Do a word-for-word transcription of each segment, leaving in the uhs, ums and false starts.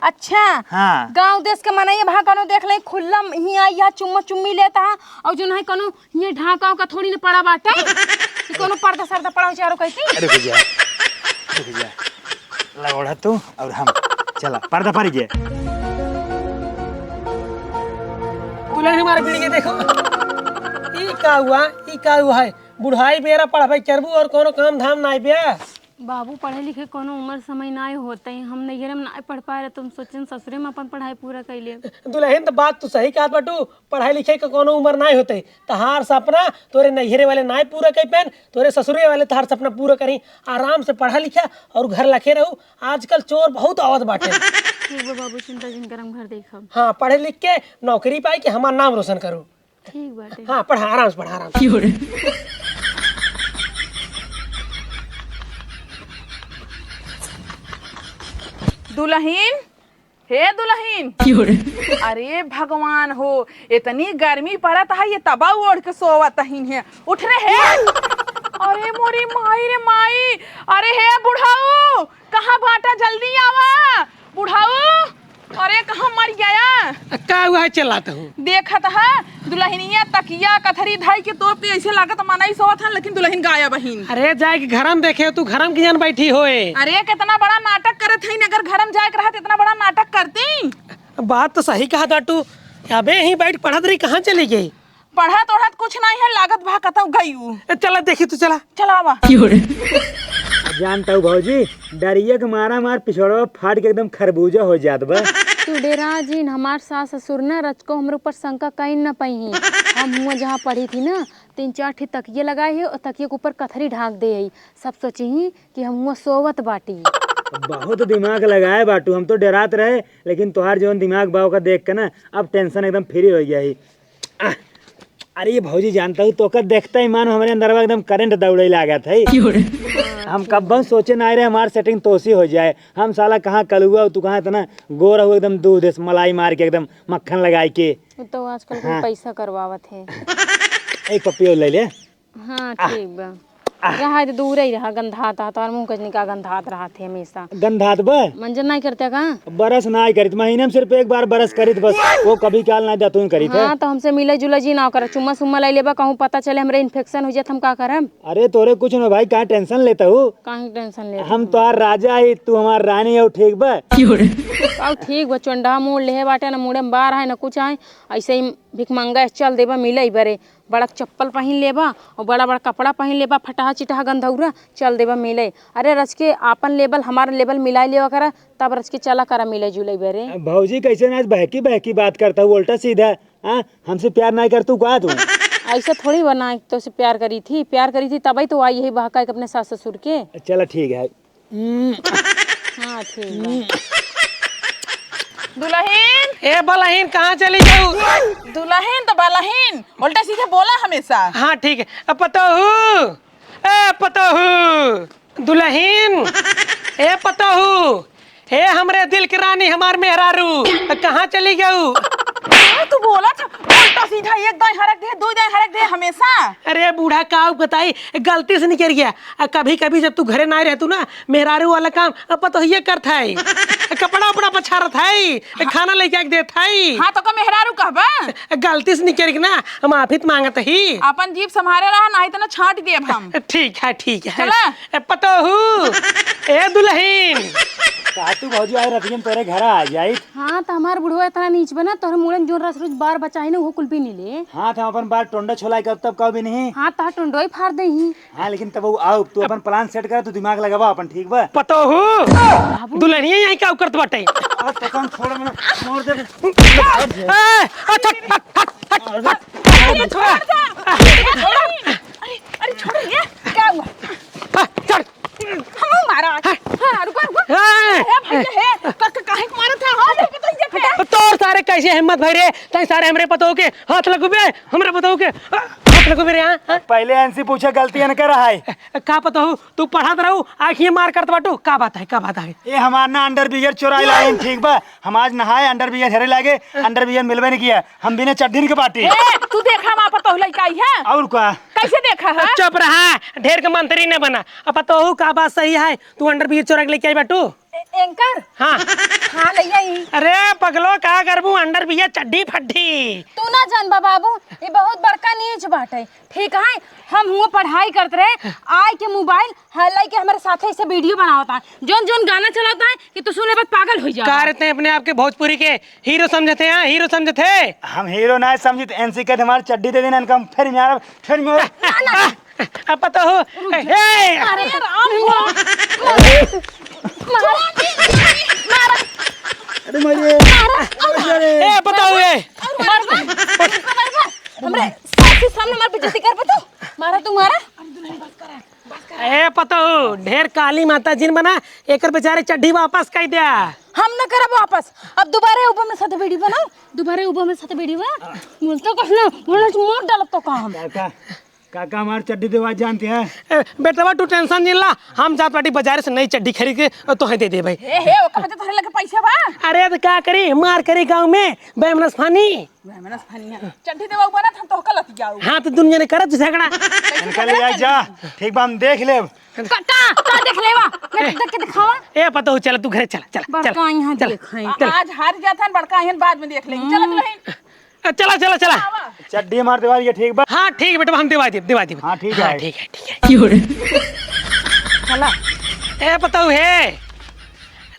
अच्छा। हाँ। गाँव देश के मनई भा कौनो देख ले, खुल्ला हियाँ या चुम्मा चुम्मी लेता है, और जो नहीं कौनो ये ढाका उका थोड़ी न पड़ा बाटे कि कोनो पर्दा सर्दा पड़ा हो चारों कइती। अरे रुक जा, रुक जा, लगोड़ा तू और हम, चला पर्दा पड़ गया। दुल्हन हमारे बीड़ी के देखो, ई का हुआ, ई का हुआ है? बुढ़ाई बेरा पढ़बे करबू और कोनो काम धाम नाई बे? बाबू, पढ़े लिखे कोनो उम्र समय नाय होते, हम नैहरे में नाय पढ़ पाए रहे, तुम सोचन ससुरे में अपन पढ़ाई पूरा कर ले। दुल्हन, तो बात तू सही कहत बाटू, पढ़ाई लिखे के कोनो उम्र नाय होते। तहार सपना तोरे नैहरे वाले नाय पूरा कर पेन, तोरे ससुरे वाले तहार सपना पूरा करी। आराम से पढ़ा लिखा और घर लखे रहू। आजकल चोर बहुत आवत बाटे। ठीक बा बाबू, चिंता जिन करम, घर देखब। हाँ, पढ़े लिख के नौकरी पाई के हमार नाम रोशन करू। ठीक बाटे। हाँ, पढ़ा, आराम से पढ़ा, आराम से। दुलहिन, हे दुलहिन। अरे भगवान हो, इतनी गर्मी पड़त है, ये तबा ओढ़ के सोवत हिन है। उठ रे हे। अरे मोरी माई रे माई, अरे हे बुढ़ऊ, कहाँ बाटा, जल्दी आवा। बुढ़ऊ, अरे कहाँ मर गया? का हुआ है, चिल्लात हूँ? देखत है, दुलहिनिया तकिया कथरी धई के तोप के ऐसे लागत मनई सोवत हन, लेकिन दुलहिन गायब हिन। अरे जाए के घरम देखे, तू घरम कियन बैठी होए? अरे कितना बड़ा नाटक करत हइन, अगर घरम जाए के रहत, इतना बड़ा नाटक करती? बात तो सही कहा दाटू, अबे यहीं बैठ पढ़त रही, कहाँ चली गई? पढ़त ओढ़त कुछ नहीं है, लागत भा कतौ गई उ। ए, चला देखी तू, चला। चला आवा। जानत हूँ भौजी, डरिया के मारा मार पिछड़वा फाट के एकदम खरबूजा हो जात बा। तू डेरा जिन, हमार सास ससुर ना रचको हमरे ऊपर शंका कइन न पइहीं। हम हुआँ जहाँ पढ़ी थी ना, तीन चार ठी तकिया लगाए है और तकिया के ऊपर कथरी ढाँक दे है। सब सोची ही कि हम हुआँ सोवत बाटी। बहुत दिमाग लगाए बाटू, हम तो डेरात रहे, लेकिन तोहार जौन दिमाग बा ओका देख के ना अब tension एकदम free हो गया ही। आह, अरे ये भौजी जानत हूँ, तोका देखते ही मानो हमरे अंदरवा एकदम current दौड़े लागत है। हम कब्बन सोचे ना रहे हमार setting तोसी हो जाए। हम साला कहाँ कलुआ, तू कहाँ इतना गोर हो, एकदम दूध से मलाई मार के, एकदम मक्खन लगाई के। वो तो आजकल कुल हाँ। पैसा करवावत है। एक पप्पी और ले ले। हाँ, आह। ठीक बा। आह। रहा दे, दूर ही रहा, गंधात आ, तोहर मुँह कजनी का गंधात रहत है हमेशा। गंधात बा? मंजन नहीं करते का? बरस नहीं करित, महीने में सिर्फ एक बार बरस करित बस, वो कभी काल नहीं दतुन करित है। हाँ, तो हमसे मिले जुले जी ना कर, चुम्मा सुम्मा ले लेबा, कहूँ पता चले हमरे infection हो जात, हम का करब? अरे तोरे कुछ ना भाई, का tension लेत हूँ? काहे tension लेत हम हूँ? तोहार राजा ही, तू हमार रानी हो, ठीक बा? और ठीक बा, चोंडा मूड़ लेहे बाटे, ना मुड़े में बार है, ना कुछ है, ऐसे ही भिखमंगा चल देबा मिले बरे। बड़ा चप्पल पहिन लेबा और बड़ा बड़ा कपड़ा पहिन लेबा, फटहा चिटहा गंधौरा, चल देबा मिले। अरे रच के आपन level हमार level मिलाए लेवा करा, तब रच के चला करा मिले जुले बरे। भौजी कैसे ना आज बहकी बहकी बात करत हूँ, उल्टा सीधा। हाँ, हमसे प्यार नहीं करतू का तू? ऐसा थोड़ी बना तो से प्यार करी थी, प्यार करी थी तबही तो आई यही बहका के अपने सास ससुर के। चला ठीक है। हाँ, ठीक बा। दुलहिन। ए बलहिन, कहाँ चली जाऊ? दुलहिन तो बलहिन, उल्टा सीधे बोला हमेशा। हाँ, ठीक है। अब पतोहू, ए पतोहू, दुलहिन, ए पतोहू, हे हमरे दिल के रानी, हमार मेहरारू, कहाँ चली गऊ? का तू बोलत ह? उल्टा सीधा एक दाईं हरक दे, दू दाईं हरक दे हमेशा। अरे बूढ़ा, का बताई, गलती से निकल गया। आ कभी कभी जब तू घरे ना रहतू ना, मेहरारू वाला काम अब पतोहिए करत है। कपड़ा उपड़ा पछारत है, खाना लेके आके देत है। हाँ, तो का मेहरारू कहबा? गलती से निकल के ना, हम माफी त मांगत ही। अपन जीभ संभारे रहा, नहीं तो ना छांट देब हम। ठीक है, ठीक है। चला। ए पतोहू, ए दुलहिन। का तू भौजी आए रतियन तोरे घर आ जाई? हाँ, तो हमार बुढ़वा इतना नीच बना, तोहरे मुड़न जोन रस रुच बार बचाई ना, वो कुल भी नहीं ले। हाँ, तो हम अपन बार टोंडा छोलाई कब तब कब भी नहीं। हाँ, तो टोंडो ही फाड़ दे ही। हाँ, लेकिन तब वो आओ, तू अपन plan set कर, तू दिमाग लगावा अपन, ठीक बा? पतोहू, बाबू। दुल्हनिया यहीं का करत बाटे? आ, तो कौन छोड़, मैंने छोड़ दे। ए, अच्छा, हट, हट, हट, हट। अरे, छोड़ दे। अरे, अरे, छोड़ रे, क्या हुआ? हाँ, चल। हम मारा। हाँ। हाँ, रुको, रुको। हाँ। हे भैया, हे, क-, क-, काहे के मारत है? हाँ, लेके तो ये पे। तोर सारे कैसे हिम्मत भई रे? तैं सारे हमरे पतोह के हाथ लगबे, हमरे पतोह के, अ, हाथ लगबे रे, हाँ? हाँ? पहले इनसे पूछे, गलती इनके रहा है। का पतोहू, तू पढ़त रहू, आँखिए मार करत बाटू, का बात है, का बात है? ए, हमार ना underwear चोराई लाइन, ठीक बा? हम आज नहाए, underwear हेरे लागे, underwear मिलबे नहीं किया। हम बिना चड्ढी के बाटी। ए, तू देखा हमार पतोह लइका आई है? और का? कैसे देखा है? चुप रहा, ढेर के मंत्री न बना। अब पतोहू का बात सही है, तू underwear चोरा के लेके आई बाटू? ए, एंकर? हाँ। हाँ, लइया ही। अरे पगलो, का करबू, अंडर बिया चड्ढी फड्ढी। तू ना जानबा बाबू, ई बहुत बड़का नीच बाटे। ठीक है, हम हुआ पढ़ाई करत रहे, आइके मोबाइल, हाँ, लइके हमरे साथे ऐसे वीडियो बनावत है, जौन जौन गाना चलावत है कि तू सुने बाद पागल होइ जाबा। का रे, तैं अपने आप के भोजपुरी के हीरो समझत है? हाँ, हीरो समझत है। हम हीरो ना समझित, एनसी के हमार चड्ढी दे देना इनका, हम फिर मारब, फिर मारब। ना, ना, अब पता हो, ए, ए, अरे राम हो। मारा, मारा। अरे मारिए। मारा। अरे। ए, पता हो, ए। मारा, मारा। हमरे सास के सामने हमार बेइज्जती करबे तू। मारा तू, मारा। ए, पता हो, ढेर काली माता जिन बना, एकर बेचारे चड्ढी वापस कइ द्या। हम न करब वापस। अब दोबारा उबो में साथ वीडियो बनाओ, दोबारा उबो में साथ वीडियो बना। बोलतो कुछ ना, बोलना मोड़ डालब तो काम। काका, काका हमार चड्ढी देवा जानते हैं? ए, बेटवा, तू टेंशन जिन ला, हम जात बाटी बाजार से नई चड्ढी खरीद के तोहे दे देबे। हे, हे, ओकर बदे तोहरे लगे पैसा बा? अरे, तो का करी, मार करी गाँव में, बेमनस फानी। बेमनस फानी है। चड्ढी देवा बना, हम तोहका लतियाऊ। हाँ, तो दुनिया ने करत झगड़ा। इनका ले आई जा, ठीक बा, हम देख लेब। का, का, का देख लेबा? मैं देख के दिखावा। ए, पता हो, चला, तू घरे चला, चला, बड़का चला, यहाँ चला, देख है। चला। आज हार जात हन, बड़का यहाँ बाद में देख लेंगे। चला, तू रही। ए, चला, चला, चला। चड्ढी मार देवा, ये ठीक बा? हाँ, ठीक है बेटा, हम देवा देब, देवा देब। हाँ, ठीक है। ठीक है, ठीक है। चला। ए, पता हो, हे,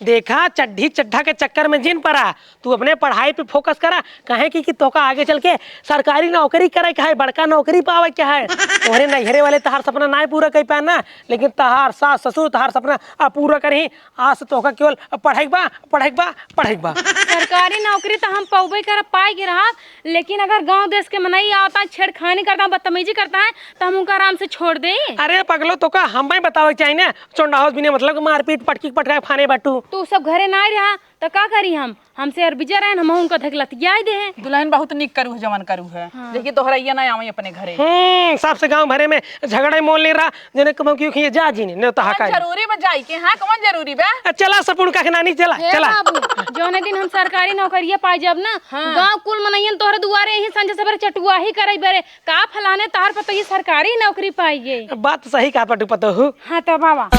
देखा, चड्ढी चड्ढा के चक्कर में जिन परा, तू अपने पढ़ाई पे फोकस करा, काहे कि, कि तोका आगे चल के सरकारी नौकरी करे के है, बड़का नौकरी पावे के है। तोहरे नैहरे वाले तहार सपना नाय पूरा कर पाए ना, लेकिन तहार सास ससुर तहार सपना, आ, पूरा करही। आज से तोहका केवल पढ़ाई के बा, पढ़ाई के बा, पढ़ाई के बा। सरकारी नौकरी तो हम पौबे करब, पाई के रहब, लेकिन अगर गाँव देश के मनई आवता, छेड़खानी करता, बदतमीजी करता है, तो हम उनका आराम से छोड़ दे। अरे पगलो, तोका हम ही बतावे के चाही ना, चोंडा हाउस बिना मतलब के मारपीट, पटकी पटकाए फाने बाटू। तू सब घरे ना रहा, तो का करी हम? हमसे अरबिजा रहन, हम उनका धक लतियाई दे हैं। दुल्हन बहुत निक करू है, जवन करू है। हाँ। देखी तोहरा ये ना आवे अपने घरे। हम्म, सबसे गांव भरे में झगड़ा मोल ले रहा, जने कम क्यों खिए जा जी ने, ने तहा कौन का। जरूरी बा जाई के? हाँ, कौन जरूरी बा? आ, चला सपुन का नानी, चला, हे चला। बाबू, जौने दिन हम सरकारी नौकरिया पाई जाब ना, हाँ। गांव कुल मनइयन तोहरे दुआरे यही संझे सबेरे चटुआही करई बरे, का फलाने तहार पतोही सरकारी नौकरी पाई गई? बात सही कहा पटू पतोहू। हाँ तो बाबा।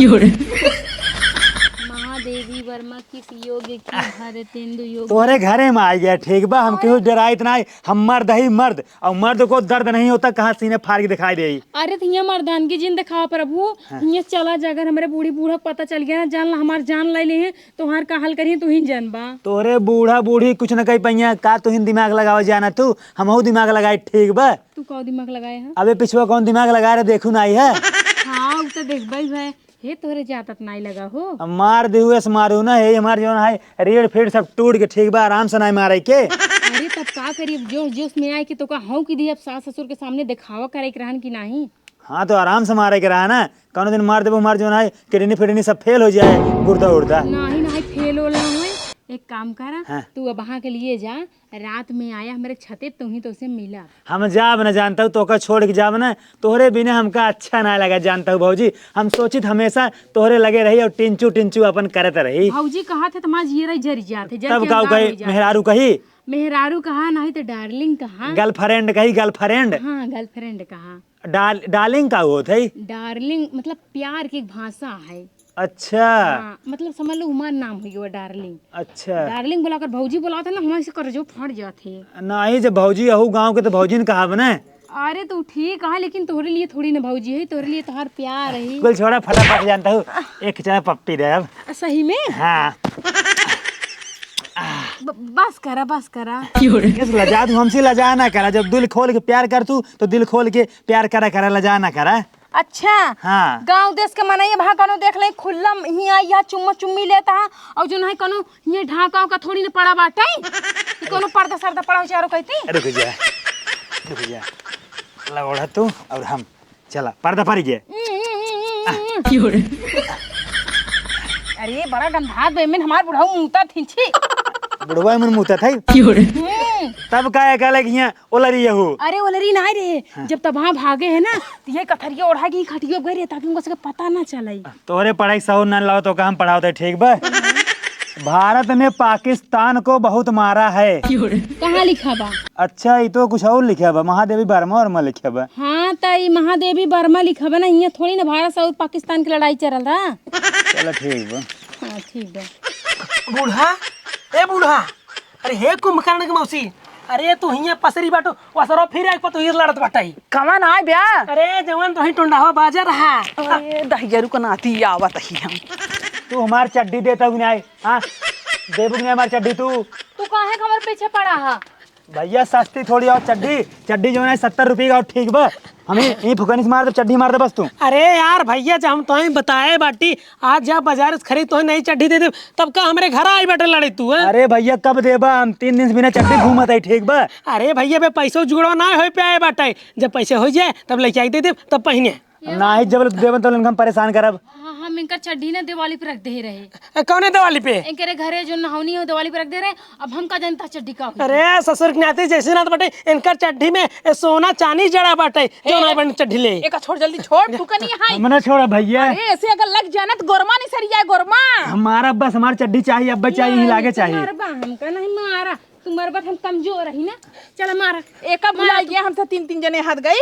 महादेवी वर्मा किस योग की भारतेंदु योग। तोहरे घरे में आ गया, ठीक बा, हम केहू डराइत नाही, हम मर्द ही मर्द, और मर्द को दर्द नहीं होता, कहाँ सीने फाड़ के दिखाई दे। अरे तो हियाँ मर्दानगी जिन दिखावा प्रभु, हाँ। हियाँ चला जा, अगर हमरे बूढ़ी बूढ़ा पता चल गया ना, जान ला हमार जान ले ले हैं, तोहार का हाल करिए तू ही जानबा। तोहरे बूढ़ा बूढ़ी कुछ न कही पइया, का तू ही दिमाग लगावा जाना तू, हमहू दिमाग लगाई, ठीक बा। तू का दिमाग लगाए है? अबे पिछुआ कौन दिमाग लगा रहे, देखू नाही है। हाँ, उ तो देखबे भाई। हे तोहरे जातत नाई लगा हो। अब मार दे हुए से मारू ना, हे हमार जौन है रीढ़ फीढ़ सब टूट के, ठीक बा, आराम से नाई मारे के। अरे तब का करी, अब जोश जोश में आए के तो का हूँ की दी, अब सास ससुर के सामने दिखावा करे के रहन की नाही। हाँ तो आराम से मारे के रहा ना, कौनो दिन मार देबो, हमार जौन है किडनी फिडनी सब फेल हो जाए, गुर्दा उर्दा। नाही नाही फेल होला होए। एक काम करा, हाँ। तू अब वहाँ के लिए जा, रात में आया हमरे छते, तू ही तो से मिला। हम जाब न जानता हूँ, तोका छोड़ के जाब न, तोहरे बिना हमका अच्छा ना लगा जानता हूँ भौजी। हम सोचित हमेशा तोहरे लगे रही और टिंचू टिंचू अपन करत रही। भौजी कहा थे तो माँ जियरा जर जात है, जर तब के का हम कही, हो जात। मेहरारू कही? मेहरारू कहा, नहीं तो डार्लिंग कहा। गर्लफ्रेंड कही, गर्लफ्रेंड। हाँ, गर्लफ्रेंड कहा। डाल-, डार्लिंग का होत है? डार्लिंग मतलब प्यार की एक भाषा है। अच्छा। हाँ, मतलब समझ लो हमार नाम हुई वो डार्लिंग। अच्छा। डार्लिंग बोला कर भौजी बोला था ना, हमारे से करजो फट जात है। नहीं, जब भौजी अहू गाँव के तो भौजी ने कहा बने। अरे तू ठीक है, लेकिन तोहरे लिए थोड़ी ना भौजी है, तोहरे लिए तोहार प्यार है। कुल छोड़ा, फटाफट जानता हूँ, एक खिंचा पप्पी दे अब। सही में? हाँ। ब-, बस करा, बस करा। कैसे लजा तू? हमसे लजा ना करा, जब दिल खोल के प्यार कर तू तो दिल खोल के प्यार करा, करा, लजा ना करा। अच्छा। हाँ। गाँव देश के मनई भा कौनो देख ले, खुल्ला हियाँ या चुम्मा चुम्मी लेता है, और जो नहीं कौनो ये ढाका उका थोड़ी न पड़ा बाटे कि कौनो पर्दा सर्दा पड़ा हो चारों कहती। रुक जा, रुक जा, ला ओढ़ा तू और हम चला, पर्दा पड़ गया। अरे बड़ा गंधात बे, में हमार बुढ़ऊ मूता थी, छी। बुढ़वा मन मूता था। हम्म। तब का है, कहले कि हियाँ ओलरी हो। अरे ओलरी ना रहे, हाँ। जब तब वहाँ भागे है ना, तो ये कथरिया ओढ़ा के खटियो गए रहे, ताकि उनको सबके पता ना चले। तोरे पढ़ाई सहूर ना लाओ तो का हम पढ़ाओ थे, ठीक बा? भारत ने पाकिस्तान को बहुत मारा है। कहाँ लिखा बा? अच्छा, ये तो कुछ और लिखा बा, महादेवी वर्मा वर्मा लिखा बा। हाँ, तो ये महादेवी वर्मा लिखा बा ना, यहाँ थोड़ी ना भारत और पाकिस्तान की लड़ाई चल रहा। चलो ठीक बा। हाँ, ठीक बा। बूढ़ा, ए बूढ़ा, अरे हे कुंभकर्ण के मौसी, अरे तू हियाँ पसरी बाटू, वसरो फिर एक पतोहिया से लड़त बाटई। कवन आय ब्या? अरे जवन तो ही टोंडावा बाजर हा। अरे दहिजरू का नाती आवत ही हम। तू हमार चड्डी देता हूँ नहीं, हाँ? देबू नहीं हमार चड्डी तू? तू काहे के हमर पीछे पड़ा हा? भैया सस्ती थोड़ी और चड्डी, चड्डी जवन है सत्तर रुपये का और ठीक बा। हमें ये फुकनी से मार दे, चड्डी मार दे बस तू। अरे यार भैया, जब हम तोहे बताए बाटी, आज जा बाजार से खरीद तोहे नई चड्डी दे दे, तब का हमरे घर आई बाटे लड़े तू, हैं? अरे भैया कब देबा, हम तीन दिन से बिना चड्डी घूमत है, ठीक बा? अरे भैया बे पैसो जुड़वा ना होए पे आए बाटे, जब पैसे हो जाए तब लेके आई दे दे, तब पहिने। हम नाही जब देबन तो इनका हम परेशान करब। हाँ, हम इनकर चड्डी ना दिवाली पे रख दे रहे। ए, कौने दिवाली पे? इनकरे घरे जो नहौनी हो दिवाली पे रख दे रहे। अब हम का जानता चड्डी का होई? अरे ससुर के नाती जैसे नात बाटे, इनकर चड्डी में ए, सोना चांदी जड़ा बाटे, जो ए, ना बन चड्डी ले। एका छोड़ जल्दी छोड़, तू कनी हाय। हम ना छोड़ा भैया। अरे ऐसे अगर लग जाना तो गोरमा नहीं सरिया गोरमा। हमारा बस हमार चड्डी चाहिए, अब चाहिए, ही लागे चाहिए। मारबा हमका नहीं मारा। तू मरबत हम कमजोर रही ना। चल मार। एका भुलाई गया हमसे तीन तीन जने हाथ गई।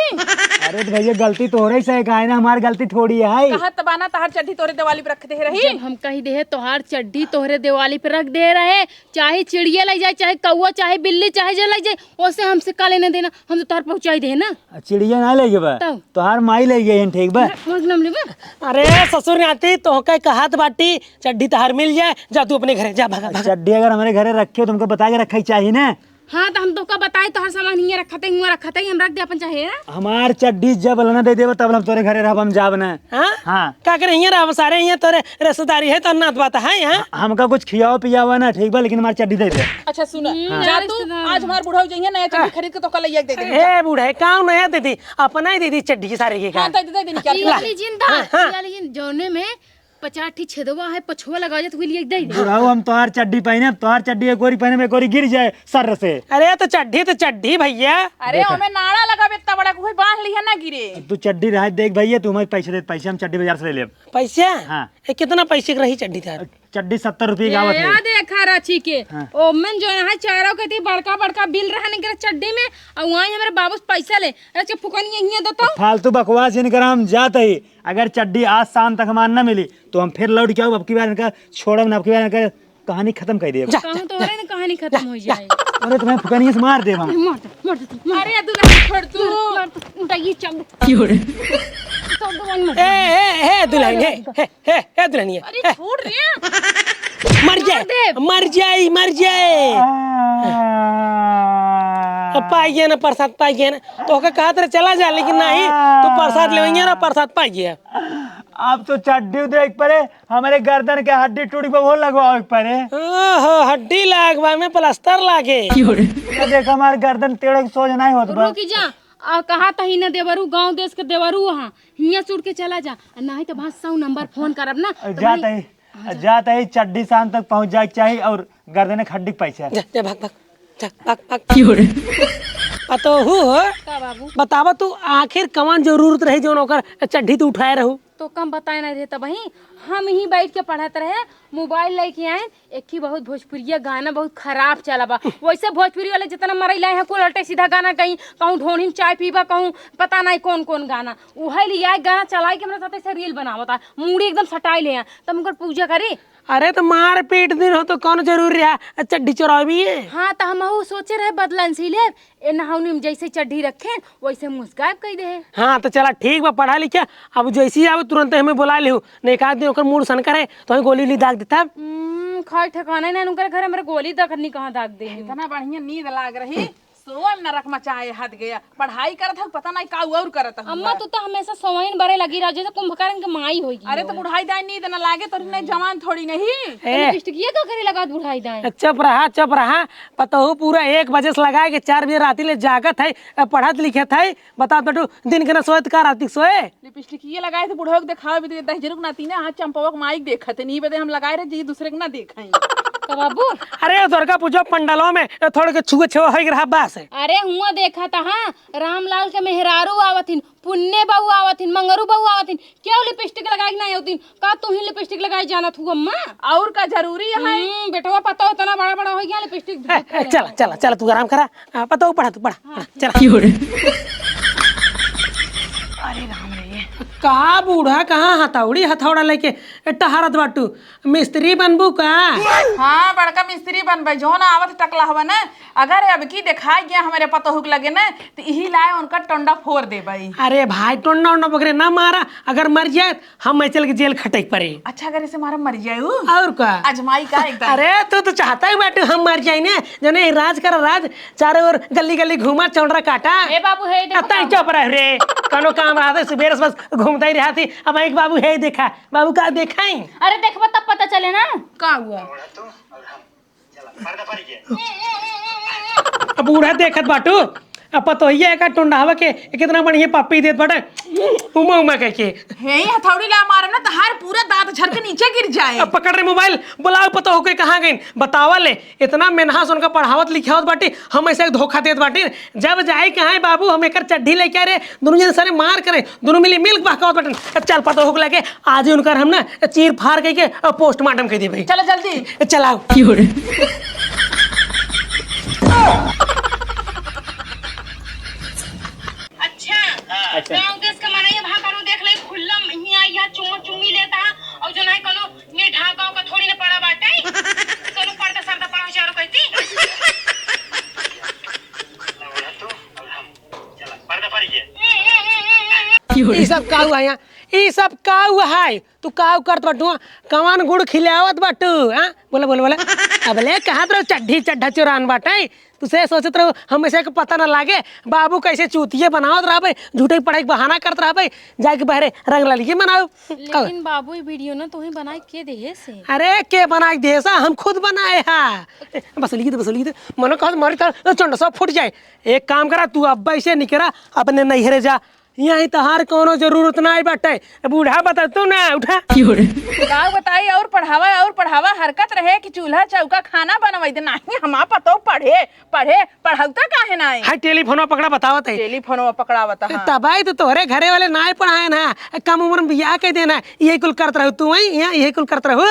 अरे तो भैया गलती तोहरे से है, काहे ना हमार गलती थोड़ी है। कहत बाना तहार चड्डी तोहरे दिवाली पे रख दे रही। जब हम कही दे तोहार चड्डी तोहरे दिवाली पे रख दे रहे, चाहे चिड़िया लग जाए, चाहे कौआ, चाहे बिल्ली, चाहे जे लग जाए, ओसे हमसे का लेना देना, हम तो तोहार पहुँचाई दे ना। आ, चिड़िया ना ले गए बा, तब? तोहार माई ले गई है, ठीक बा? मर नाम लेबा। अरे ससुर नाती तोहके कहत बाटी, चड्डी तहार मिल जाए, जा तू अपने घरे, जा, भागा, भागा। चड्डी अगर हमारे घरे रखे हो, तुमको बता के रखा ही चाहिए ना। हाँ, तो हम तोका बताए, तोहर सामान हियाँ रखत है, हुआँ रखत है, हम रख दे अपन चाहे, हाँ? हमार चड्डी जब लना दे देबो, तब हम तोरे घरे रहब, हम जाब ना। हाँ? हाँ। का करे हियाँ रहब, सारे हियाँ तोरे रिश्तेदारी है, तो नात बात है, हाँ? हमका कुछ खियाओ पियावा ना, ठीक बा, लेकिन हमार चड्डी दे दे। अच्छा सुन, हम्म, जा हाँ। तू, रिश्तेदार। आज हमार बुढ़ऊ जइहे, नया चड्डी हाँ। खरीद के तोका लइया के दे दे। ए बूढ़ा, का नया दे दी, अपना ही दे दी चड्डी सारे के का। हाँ, दे दे, दे दे, निकाल। ये वाली जिंदा, हाँ, हाँ। ये वाली जिन, जौने में पचास ठी छेदवा है, पछुआ लगा जात, वही लिए दे दे। बुढ़ऊ, हम तोहार चड्डी पहने, तोहार चड्डी एक ओरी पहने, एक ओरी गिर जाए सर से। अरे तो चड्डी तो चड्डी भैया। अरे देखा। ओमे नाड़ा लगावे इतना बड़ा, कोई बांध लिया ना गिरे। तू चड्डी रहा देख भैया, तू हमें पैसे दे, पैसे हम चड्डी बाजार से ले लेब। पैसे? हाँ। ए, कितना पैसे के रही चड्डी तार? चड्डी सत्तर रुपये का आवत है। याद है खा रची के। हाँ। ओमन जो है चारों के थी बड़का बड़का बिल रहा निकरे चड्डी में, और वहीं हमारे बाबू से पैसा ले। अरे चुप फुकनी यहीं है दो तो। फालतू बकवास जिन करा, हम जात ही। अगर चड्डी आज शाम तक हमार न मिली, तो हम फिर लौट के आउब। अब की बार इनका छोड़ब ना, अब की बार इनका कहानी खत्म कर देब। जा, कहूँ जा, तो जा। रे ना कहानी खत्म हो जाए। अरे तुम्हें फुकनिया से मार देब हम। मार दे, मार दे, मार दे। अरे दुल्हन छोड़ तू। मार दे, उठा ये चल। की हो रे? तो दुल्हन मर ए, ए, ए, दुल्हन, ए, ए, ए, ए, दुल्हनिया। अरे छोड़ रे। मर जाए, मार दे। मर जाए, मर जाए। अब पाई गया ना प्रसाद, पाई गया ना। तोहका कहत रहे चला जा, लेकिन नहीं, तू प्रसाद लेवइया ना, प्रसाद पाई गया। अब तो चड्डी देख पड़े, हमरे गर्दन के हड्डी टूट गवा, वो लगवावे के पड़े। ओहो, हड्डी लागवा में प्लास्टर लागे। ये देख, हमार गर्दन टेढ़ के सोझ नहीं होत बा। रुकी जा, आ, कहा तही न देवरू, गांव देश के देवरू, हाँ, हियां से उठ के चला जा, आ, नहीं तो वहाँ सौ नंबर फोन करब ना, तो जा भाई, तही, हाँ, जा। जा तही, चड्डी शाम तक पहुँच जाए के चाही और गर्दन के हड्डी के पैसा। जा, जा, भाग, भाग, जा, भाग, भाग। की हो रे? पतोहू हो? का बाबू? बतावा तू, आखिर कवन जरूरत रही जौन ओकर चड्डी तू उठाए रहू? तो कम बताए नहीं रहे तब ही, हम ही बैठ के पढ़त रहे, मोबाइल लेके आए, एक ही बहुत भोजपुरिया गाना बहुत खराब चला बा। वैसे भोजपुरी वाले जितना मरैला है, कुल उल्टे सीधा गाना कहीं, कहूँ ढोढ़ी में चाय पीबा, कहूँ पता नहीं कौन कौन गाना, उहे लिए आए गाना चलाई के हमरा साथे से रील बनावता, मूड़ी एकदम सटाई ले हैं, तब उनकर पूजा करी। अरे तो मार पीट दिन हो तो कौन जरूरी रहा चड्डी चोरावे भी है? हाँ तो हम सोचे रहे बदला इनसे ले, ए नहाउनी में जैसे चड्ढी रखे वैसे मुँह से गायब कइ दे। हाँ तो चला ठीक बा, पढ़ा लिखा, अब जैसे ही आवे तुरंत हमें बुला लिहू, नहीं एक आध दिन ओकर मूड सनकर है तो हमें गोली उली दाग देता। हम्म, खाए ठिकाना ही ना उनकर घर, हमरे गोली दाग नहीं कहाँ दाग दे। इतना बढ़िया नींद लाग रही, सोए में नरक मचाए हद गया। पढ़ाई करत हूँ, पता नहीं का और करत हूँ। अम्मा, तू तो हमेशा सोइन बरे लगी रह, जैसे कुंभकर्ण के माई होई। अरे तो बुढ़ाई दाई नींद न लागे, तो नहीं जवान थोड़ी नहीं। ए। लिपस्टिक ये का करे लगा बुढ़ाई दाई? चुप रहा, चुप रहा। पतोहू पूरा एक बजे से लगाए के चार बजे राती ले जागत है, पढ़त लिखत है। बता बेटू, दिन के ना सोए तो का राती के सोए? लिपस्टिक ये लगाए थे बुढ़ऊ के देखावे भी दे, दहिजरू के नाती ने, हाँ, चंपवा के माई के देखत है, नहीं बदे हम लगाए रहे जी, दूसरे के ना देखाई। का बाबू? अरे दुर्गा पूजा पंडालों में थोड़े के छुए छुए होई रहा बस। अरे हुआ देखा था, हाँ, रामलाल के मेहरारू आवत हिन, पुन्ने बहू आवत हिन, मंगरू बहू आवत हिन, क्यों लिपस्टिक लगाए के ना आवत हिन? का तू ही लिपस्टिक लगाए जानत हूँ अम्मा? और का जरूरी है? हम्म, बेटवा पता हो इतना बड़ा बड़ा हो गया लिपस्टिक ए, ए, चला, चला, चला, तू आराम करा। आ, पता हो, पढ़ा, तू पढ़ा, पढ़ा, चला। की हो रे? अरे राम रे, का बूढ़ा, कहाँ हथौड़ी हथौड़ा लेके ए, टहरत बाटू, मिस्त्री बनबू का? हाँ, बड़का मिस्त्री बनबे। जौन आवत टकला हवा ना, अगर अबकी देखाई गया हमरे पतोहू के लगे ना, तो इही लाए उनका टोंडा फोर देबे। अरे भाई, टोंडा ओंडा वगैरह ना मारा, अगर मर जाए, हम मैं चल के जेल खटे के पड़े। अच्छा, अगर इसे मारा मर जाए उ? और का? अजमाई का एकदम। अरे, तू तो चाहता ही बाटू हम मर जाए ना, जने राज कर राज, चारों ओर गली गली घूमा, चौंडरा काटा। ए बाबू, हे देखो अतई बाबू। चुप रह रे, कौनो काम रहत है, सुबेरे से बस घूमता ही रहत ही। अब एक बाबू है देखा, बाबू का देखाई? अरे देखबा तब पता चले ना। का हुआ? अब बूढ़ा देखत बाटू, अब पतोहिया एका टोंडाहवा के कितना बढ़िया पप्पी देत बाटे, उमा उमा कह के। हे, ई हथौड़ी ला मारब ना, तहार पूरा दांत झर के नीचे गिर जाए। अब पकड़ रे मोबाइल, बुलाओ पतोह के, कहाँ गइन? बतावा ले, इतना मेहनत से उनका पढ़ावत लिखावत बाटी, हम ऐसे धोखा देत बाटी। जब जाए कहाँ है बाबू, हम एकर चड्ढी लेके आ रे, दोनों जन सारे मार करे, दोनों मिली मिल के बहकावत बाटन। चल पतोह के लगे, आज ही उनकर हम ना चीर फाड़ के, के पोस्टमार्टम कर देबे। चलो जल्दी। चलाओ। अच्छा। अच्छा। गाँव देश के मनई भा करो देख ले, खुल्ला हियाँ, हियाँ चुम्मा चुम्मी लेता, और जो नहीं कोनो ये ढाका उका थोड़ी ना पड़ा बाटे। कोनो पर्दा सर्दा पड़ा हो चारों कहती। पर्दा पड़ी है। ई सब का हुआ यहाँ? ई सब का हुआ है? तू का करत बाटू? कवन गुड़ खिलावत बाटू? हाँ? बोला, बोला, बोला। अबले कहत रहो चड्ढी चड्ढा चोरान बाटे। तू से सोचत रहो, हम ऐसे के पता ना लागे। बाबू कैसे चूतिये बनावत रहबे, झूठे पढ़ाई के बहाना करत रहबे, जाके बहरे रंग ललिये मनाओ। लेकिन बाबू, ये वीडियो ना तोही बनाए के देहे से? अरे, के बनाए के देहे से? हम खुद बनाए हा। बस लिखित, बस लिखित। मनो कहत मरी तर चंड सब फूट जाए। एक काम करा, तू अब ऐसे निकरा, अपने नैहरे जा। यहीं तहार कोनो जरूरत नाई बाटे। बूढ़ा बता तू ना, उठा। का बताई, और पढ़ावा, और पढ़ावा, हरकत रहे कि चूल्हा चौका खाना बनवाई दे। नाही, हमार पतोह पढ़े, पढ़े, पढ़ौता काहे नाई? हाय, टेलीफोनवा पकड़ा, बतावत है। टेलीफोनवा पकड़ावत, हाँ। तबाई तो तोहरे घरे वाले नाई पढ़ाए ना, कम उम्र में बियाह कर देना, यही कुल करत रहू तू, वही यहाँ यही कुल करत रहू।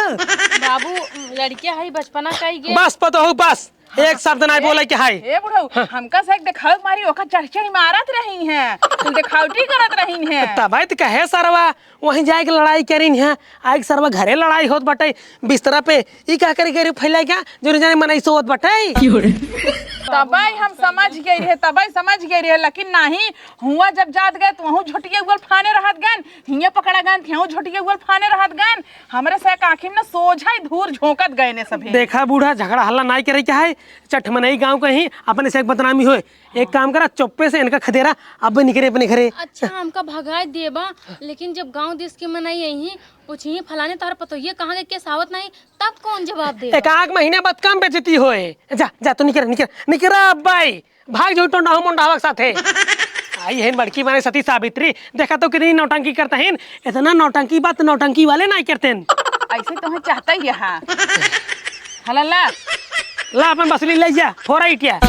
बाबू, लड़किया है, बचपना कई गे। बस पतोहू, बस। एक शब्द नाई बोले के हाय। ए बुढ़ऊ, हाँ। हमका से एक देखाव मारी, ओका चढ़ चढ़ मारत रही हैं, कुल देखावटी करत रही हैं। तबाई तो कहे सरवा, वहीं जाए के लड़ाई करिन हैं, आए के सरवा घरे लड़ाई होत बाटे बिस्तरा पे, ई का करी गरी फैला क्या, जो जाने मनई सोवत बाटे। तबाई हम समझ गए रहे, तबाई समझ गए रहे, लेकिन नाही, हुआ जब जात गए तो वहूँ झोटिया उगल फाने रहत गन, हियाँ पकड़ा गन, हियाँ झोटिया उगल फाने रहत गन, हमरे से आँखी में ना सोझा ही धूर झोंकत गए ने सभे। देखा बूढ़ा, झगड़ा हल्ला नाई करे के है, चट मनई गाँव के ही, अपने से एक बदनामी होए। एक काम करा, चुप्पे से इनका खदेरा, अब निकरे अपने घरे। अच्छा, हमका भगाए देबा, लेकिन जब गाँव देश के मनई यही पूछिए, "फलाने तोहर पतोहिए कहाँ गए, केस आवत नहीं?" तब कौन जवाब देबा? एक आध महीना बाद कम बेइज्जती होए। जा, जा, तू निकरा, निकरा, निकरा अब भाई। भाग जो टोंडाहू मोंडाहवा के साथे। आई है बड़की माने सती सावित्री, देखा तो कितनी नौटंकी करता है। इतना नौटंकी बात नौटंकी वाले नाई करते हैं। ऐसे तो हम चाहता ही रहा। हला ला। ला अपन बसली ले जा, फोरा इटिया।